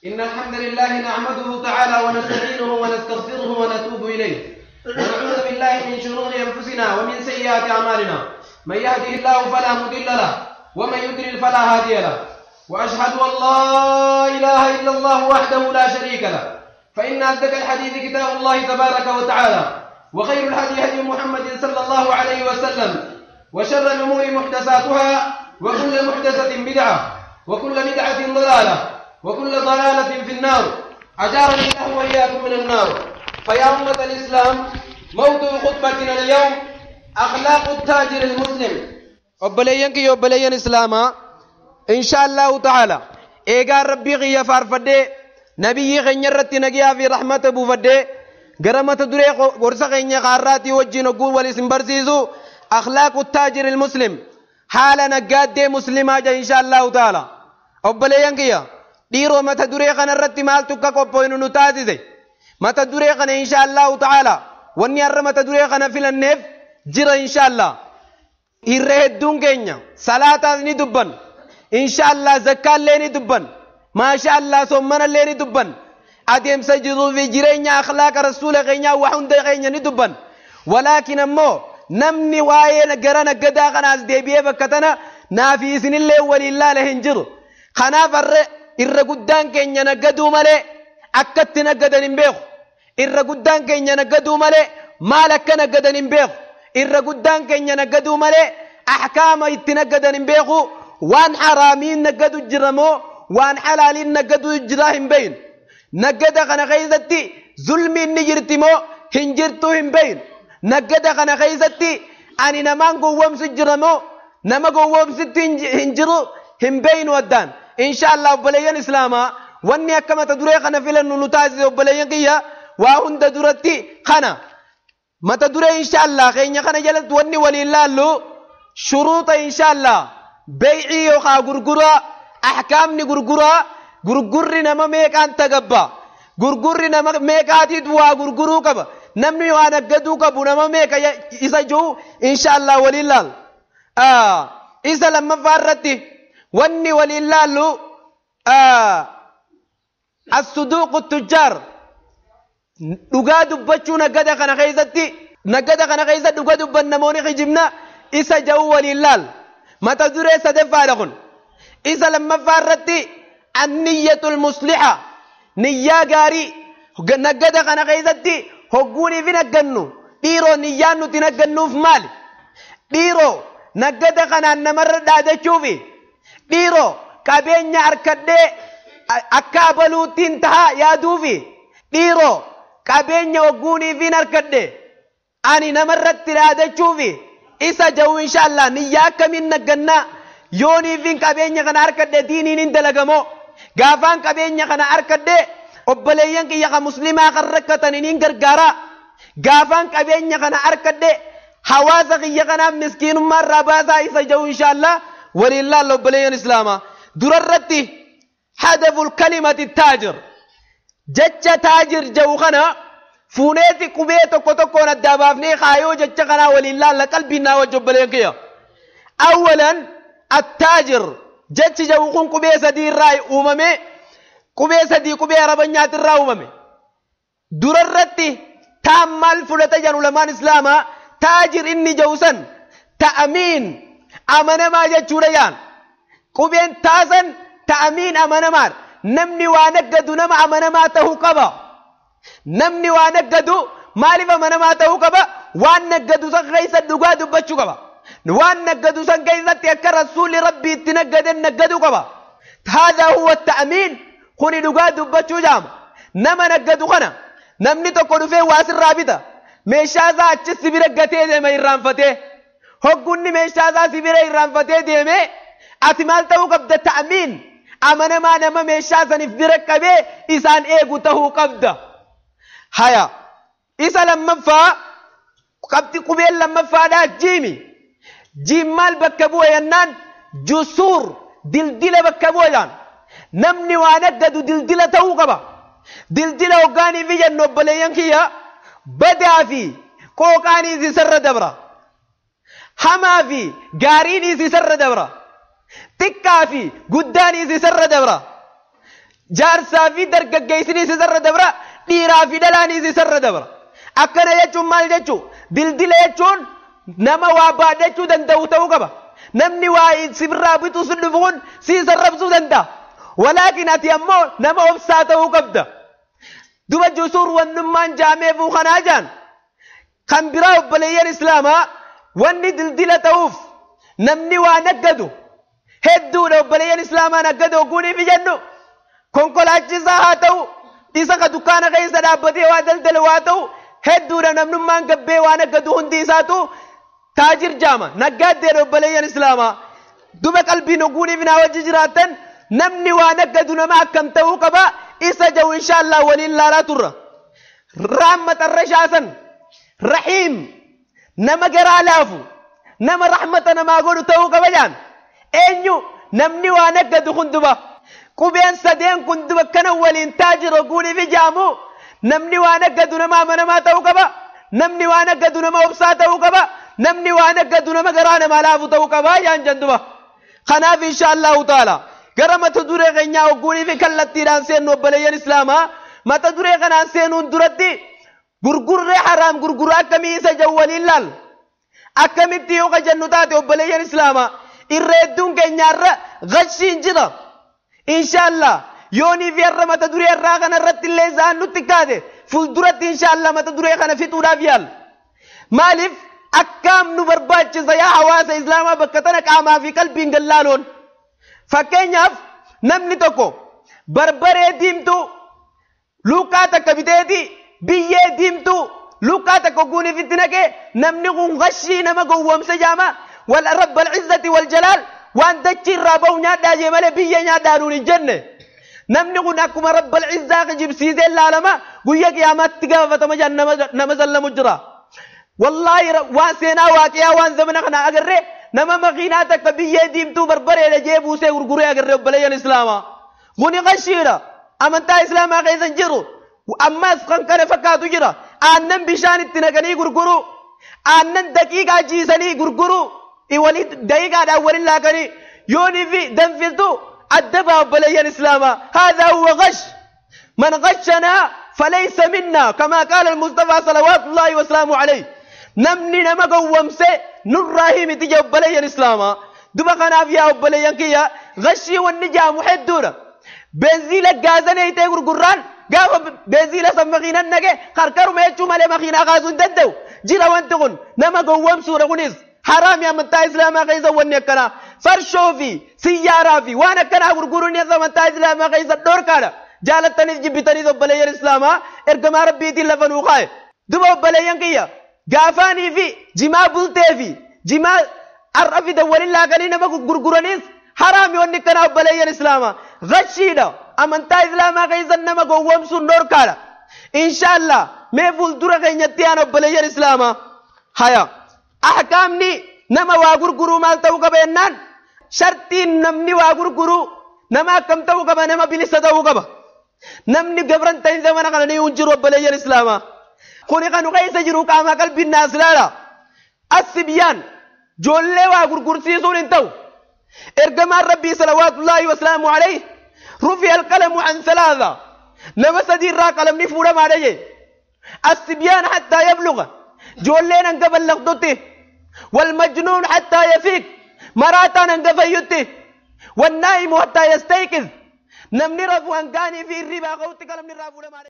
إن الحمد لله نحمده تعالى ونستعينه ونستغفره ونتوب إليه، ونعوذ بالله من شرور أنفسنا ومن سيئات أعمالنا. من يهده الله فلا مضل له ومن يضلل فلا هادي له، وأشهد أن لا إله إلا الله وحده لا شريك له. فإن أصدق الحديث كتاب الله تبارك وتعالى، وخير الهدي هدي محمد صلى الله عليه وسلم، وشر الأمور محدثاتها، وكل محدثة بدعة، وكل بدعة ضلالة، وكل ضلالة في النار. أجارني الله وإياكم من النار. فيا أمة الإسلام، موضوع خطبتنا اليوم أخلاق التاجر المسلم. Obboleeyyan kiyya، obboleeyyan Islaamaa، إن شاء الله تعالى eegaa Rabbii kiyya faarfadhee, nabiyyii keenya irratti nagiyaa fi rahmata buufadhee, gara mata duree gorsa keenya qaarraatii wajjin hogguu wal isin barsiisu، أخلاق التاجر المسلم، haala naggaaddee muslimaa ja. إن شاء الله تعالى obboleeyyan kiyya dhiiroo, mata duree kana irratti maaltu akka qophooynu nu taasise? Mata duree kana إن شاء الله تعالى wanni har'a mata duree kana filanneef jira. إن شاء الله irra hedduun keenya salaataas ni dubban, إن شاء الله zakkaallee ni dubban, ما شاء الله soommanallee ni dubban, adeemsa jiruu fi jireenya akhlaaqa rasuula keenyaa waa hunda keenya ni dubban. ولكن ammoo namni waa'ee gara naggadaa kanaas deebi'ee bakka tana naafi isinillee waliin laala hin jiru. Kanaaf har'a irra guddaan keenya naggaduu malee akkatti naggadan hin beeku. Irra guddaan keenya naggaduu malee maal akka naggadan hin beeku. Irra guddaan keenya naggaduu malee ahkaama itti naggadan hin beeku. Waan haraamiin naggadu jira moo waan halaaliin naggadu jira hin beeyin. Naggada kana keessatti zulmiin ni jirti moo hin jirtu hin beeyin. Naggada kana keessatti ani namaan gowwoomsu jira moo nama gowwoomsitti hin jiru hin beeynu addaan. إن شاء الله obboleeyyan Islaamaa, wanni akka mata duree kana filannu nu taasise, obboleeyyan kiyya, waa hunda duratti kana. Mata duree إن شاء الله keenya kana jalatti wanni waliin laallu shuruuxa إن شاء الله beey'ii yookaa gurguraa, ahkaamni gurguraa, gurgurri nama meeqaan tagabba, gurgurri nama meeqaatiitu waa gurguruu qaba, namni waa naggaduu qabu nama meeqa isa jiru إن شاء الله waliin laal. Isa lammaffaa irratti wanni waliin laallu الصدوق التجار، dhugaa dubbachuu naggada kana keessatti. Naggada kana keessa dhugaa dubban namoonni kijibna isa ja'u waliin laal. Mata duree sadaffaadha kun. Isa lammaffaa irratti النية المصلحة، niyyaa gaarii. Naggada kana keessatti hogguunii fi naggannu, dhiiroo, niyyaan nuti naggannuuf maali? Dhiiroo, naggada kanaan namarra dhaadachuufi? Dhiiroo, qabeenya harkadhee akka abaluuttiin tahaa yaaduufi? Dhiiroo, qabeenya hogguunii fi harkadhe ani namarratti dhaadachuufi isa ja'u إن شاء الله niyyaa akkamiin naggannaa? Yoonii fi qabeenya kana harkadhe diiniin hin dalagamoo? Gaafaan qabeenya kana harkadhe obboleeyyan kiyya ka muslimaa kan rakkataniin hin gargaaraa? Gaafaan qabeenya kana harkadhe hawaasa kiyya kanaaf miskiinummaa irraa baasaa isa ja'u إن شاء الله waliin laalla. Obboleeyyan Islaamaa, durarratti هدف الكلمة التاجر، jecha تاجر ja'u kana fuuneeti qubee tokko tokkoon addaa baafnee kaayoo jecha kanaa waliin laalla. Qalbiin naa wajji, obboleeyyan kiyya. أولا التاجر jechi ja'u kun qubee sadii irraa uumame. Qubee sadii, qubee Arabanyaatirraa irraa uumame. Durarratti taan maal fudhata jedhan ulamaan Islaamaa? تاجر inni ja'u san تأمين، amanamaa jechuudha jaan. Qubeen taasan تأمين، amanamaa. Namni waa naggadu nama amanamaa tahuu qaba. Namni waa naggadu maaliif amanamaa tahuu qaba? Waan naggadu san keessa dhugaa dubbachuu qaba. Waan naggadu san keessatti akka rasuulli Rabbii itti naggaden naggaduu qaba. هذا هو التأمين. Kuni dhugaa dubbachuu jaama. Nama naggadu kana, namni tokko dhufee waa sirraa bita. Meeshaa isaa achi si bira gatee deema irraanfatee. Hoggunni meeshaa isaa si bira irraanfatee deeme, ati maal ta'uu qabda? تأمين، amanamaa, nama meeshaa saniif bira qabee isaan eegu tahuu qabda. Haya, isa lammaffaa, qabxi qubeen lammaffaadhaa jiimi. Jiim maal bakka bu'a jennaan, جسور، dildila bakka bu'a jaan. Namni waa naggadu dildila ta'uu qaba. Dildila hoggaanii fi jennu, obboleeyyan kiyya, badaa fi qooqaaniis isarra dabra, hamaa fi gaariinis isarra dabra, xiqqaa fi guddaaniis isarra dabra. Jaarsaa fi dargaggeessinis isarra dabra, dhiiraa fi dhalaanis isarra dabra. Akkana jechuun maal jechuu? Dildila jechuun nama waa baadhachuu danda'u ta'uu qaba. Namni waa sibirraa bituu sun dhufu kun si sarrabsuu danda'a. Walaakin ati ammoo nama obsaa ta'uu qabda. Duba jusuur wannummaan jaameefuu kanaa jaan. Kan biraa obboleeyyan islaamaa wanni dildila ta'uuf namni waa naggadu hedduudha. Obboleeyyan islaamaa naggadu ogguuniif jennu konkolaachisaa haa ta'u, isa ka dukkaana keessa dhaabbatee waa daldalu haa ta'u, hedduudha. Namnummaan gabbee waa naggadu hundi isaatu taajir jaama, naggaaddeedha obboleeyyan islaamaa. Duba qalbiin ogguuniif naa wajji jiraattan, namni waa naggadu nama akkam ta'uu qaba isa jahu inshaallah waliin laalaa turra. Raammatarra shaasan rahiim, nama garaa laafu, nama rahmata namaa godhu ta'uu qaba jaan. Eenyu namni waa naggadu kun? Duba qubeen sadeen kun duba kana waliin taajir ogguuniif ijaamu, namni waa naggadu nama amanamaa ta'uu qaba, namni waa naggadu nama obsaa ta'uu qaba, namni waa naggadu nama garaa namaa laafu ta'uu qaba jaan jan. Duba kanaaf insha Allahu taala gara mata duree keenyaa ogguunii fi kallattiidhaan seennu. Obboleeyyan islaamaa, mata duree kanaan seenuun duratti gurgurree haraam gurgura akkamii isa jawwaliin laal. Akkamitti yoo qajannu taate, obboleeyyan islaamaa, irra hedduun keenyaarra gashiin jira. Inshaallah yoonii fi har'a mata duree irraa kana irratti illee isaan nutti kaate, fuulduratti inshaallah mata duree kana fixuudhaaf yaal. Maaliif akkaam nu barbaachisa yaa hawaasa islaamaa bakka tana qaamaa fi qalbiin gallaaloon? Fakkeenyaaf, namni tokko barbaree diimtuu luuqaa takka biteeti biyyee diimtuu luuqaa takka guuniif itti naqee, namni kun gashii, nama gowwoomse jaama. Wal rabbal izzati wal jalaal, waan dachii irraa bahu nyaadhaa jee malee biyyee nyaadhaa nuun hin jenne. Namni kun akkuma rabbal izzaa kijibsiisee laalama, guyya qiyaamaatti gaafatama jaan nama zallamu jira. Wallaahi waan seenaa waaqiyaa waan zamana kana agarree, nama makiinaa takka biyyee diimtuu barbareedha jee buusee gurguree agarree. Obboleeyyan islaamaa, kuni qashiidha, amantaa islaamaa keessa hin jiru. Ammas kan kana fakkaatu jira. Aannan bishaan itti naqanii gurguruu, aannan daqiiqaa jiisanii gurguruu, walii daqiiqaadhaan waliin laaqanii yoonii fi danfiltu adda baa. Obboleeyyan islaamaa, هذا هو غش. من غشنا فليس منا، كما قال المصطفى صلوات الله وسلامه عليه. Namni nama gowwomse nurraa himiti jee obboleeyyan islaamaa. Duba kanaaf yaa obboleeyyan kiyya, gashii wanni jaamu hedduudha. Beenziila gaazanee itee gurgurraan, gaafa beenziila san makiinan naqe qarqaruma jechuu malee makiinaa kaasuu hin danda'u jira. Wanti kun nama gowwomsuudha, kunis haraami amantaa islaamaa keessa. Wanni akkanaa farshoo fi siyyaaraa fi waan akkanaa gurguruun amantaa islaamaa keessa dhorkaadha. Jaalattaniif jibbitaniif, obboleeyyan islaamaa, ergamaa rabbiitiin lafa nuu kaa'e. Duba obboleeyyan kiyya, gaafaanii fi jimaa bultee fi jimaa har'a fidan waliin laaqanii nama gurguranis haraami. Wanni akkanaa, obboleeyyan islaamaa, gashiidha. Amantaa islaamaa keessa nama gowwomsuun dhorkaadha. Inshaallah mee fuuldura keenyatti aan obboleeyyan islaamaa, haya, ahkaamni nama waa gurguruu maal ta'uu qaba jennaan, shartiin namni waa gurguruu nama akkam ta'uu qaba? Nama bilisa ta'uu qaba. Namni gabran ta'in zamana kana ni hin jiru. Obboleeyyan islaamaa, kuni kanu keessa jiru qaamaa qalbiin naas ilaala. Asibyaan joollee waa gurgursiisuun hin ta'u. Ergamaan rabbii salawaatullaahi wasalaamu alayhi, رفع القلم عن ثلاثة، nama sadii irraa qalamni fuudhamaadha jee. الصبيان حتى يبلغ، joolleen hanga ballaqtutti، والمجنون حتى يفيق، maraataan hanga fayyutti، والنائم حتى يستيقظ، namni rafu hangaanii fi hirribaa ka'utti qalamni irraa fuudhamaadha.